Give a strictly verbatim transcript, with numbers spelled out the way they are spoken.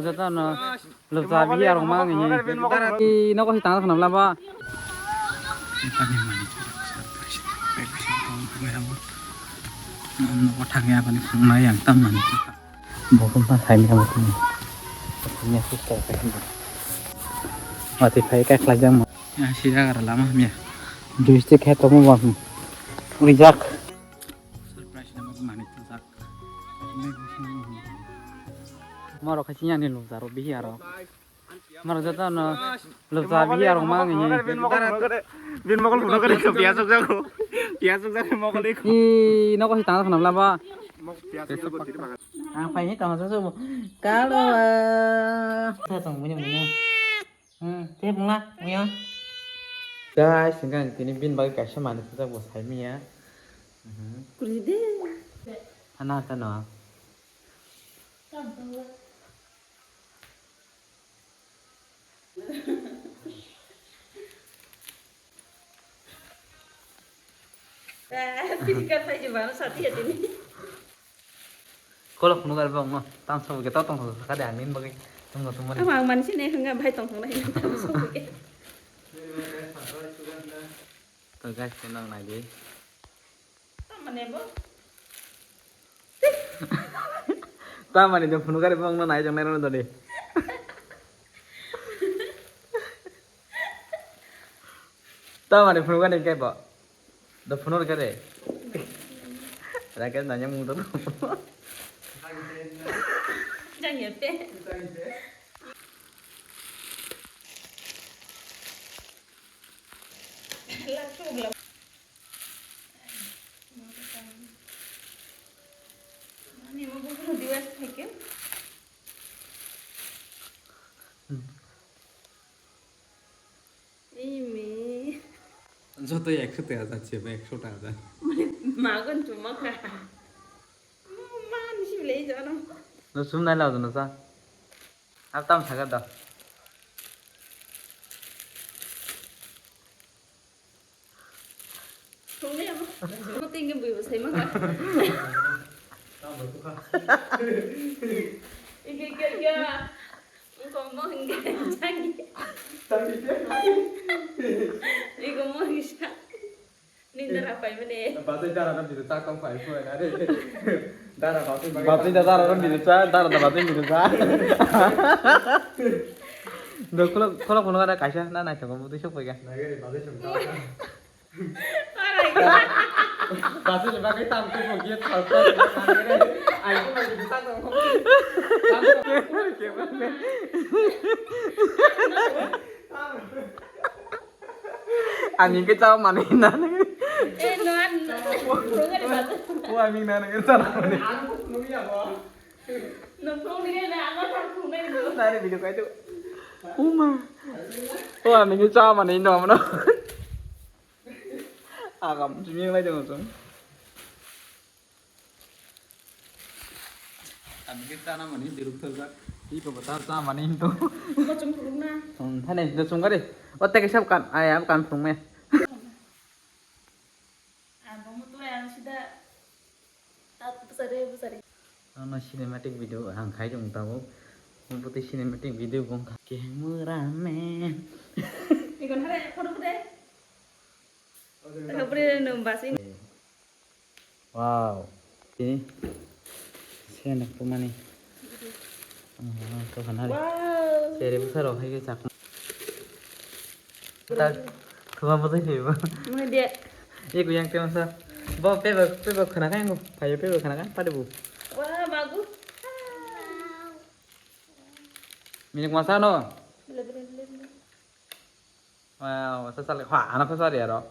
Joto no lobja bihi arok ma ngi. I nogo si tang khna bla ba. Nogo thang ya bani khna yang tam mani. Bo khum ta thai ni abo khum. Ni sister ka khum. Mati phai ka khlai jang ma. Ya si jaga lama hamya. Joystick hai tongmo ba. Rijak. Surprise na mani to jak. Moro khachi yani lobja ro bihi aro. Moro joto no lobja bihi aro ma ngi. Bin mokol buno kare piya sok jago. Piya sok jago mokol eko. I nogo si tang khna bla ba. Mok piya sok jago tiri bagan. Ang phai ni tong sok sok. Kalo. Sa tong bini bini. Hmm, tei bungla, uyo. Guys, hingke ang tini bini bagwi kaisa manwi sujak bo saimiya. Mhm. Kuride. Hana ta no. Eh, pini kan pai jebano sati ya tini. Kolok phunuk ari bongno, tang sabo khe to tong saka de, ang nini bagwi tongno tongmani. Tamo ang mansi ne hwnga bai tong thangna hino tamo sabo khe. To guys, khe nang nai di. Tamo ne bo? Tamani de phunuk ari bongno nai jong nai rono doni. Tamani phunuk ani kebo. Do phunuk kare. Rakesh nanya mung do. Jang ya pe. Langsung belum. Ani mo buku diwas thake. Imi. Joto ekso taka jat se, ekso taka jat. Magon chuma kha. Man si le jano. No sum nai la no sa. Ab tam saga da. Thungnai amo. Amo tinggi bui bo sai maka. Ike ike ike. Engko mo hingga jangi. Iko mo hingga. Nindar apai mane. Batai dara na bidu tak tong pai phuai na re. Dara batai batai da dara na bidu cha, dara da batai bidu cha. Do khulok khulok phunuk ada kaisa na nai thok butui sok pai ga. Nai gari batai sok ta. Batai le bagai tam tu mo giat thal thal. Ai ko mai bidu tak tong. Ani ke chao mani na. Eh, no, no. Phunuk ani batai. O ani na na ke chao mani. Nang phunuk ni na, ano thang phunuk ni. Na ni video kai tu. Uma. O ani ke chao mani no mano. Agam sini lai jong song. Kami ke chana mani diruk thajak. Iko bata cha mani hintu. Iko chung phunuk na. Hmm, thane do chung gari. O te ke sab kan, ai am kan phunuk me. Ang bo mutu ang sida. Tat busare busare. Ano cinematic video ang khai jong tabo. Mutu cinematic video gong kha. Camera man. Iko hare photo de. Hare photo de no basing. Wow. Ini. Sena kumani. Ah, to kanari. Wow. Sere busa roh hai ke chak. Tak. Kuma busa hai ba. Mui dia. Ye kuyang te masa. Bo peba peba khana kan go. Payo peba khana kan pada bu. Wah, bagus. Minik masa no. Bela bela bela bela. Wow, sa sale ha ana phasa ri aro.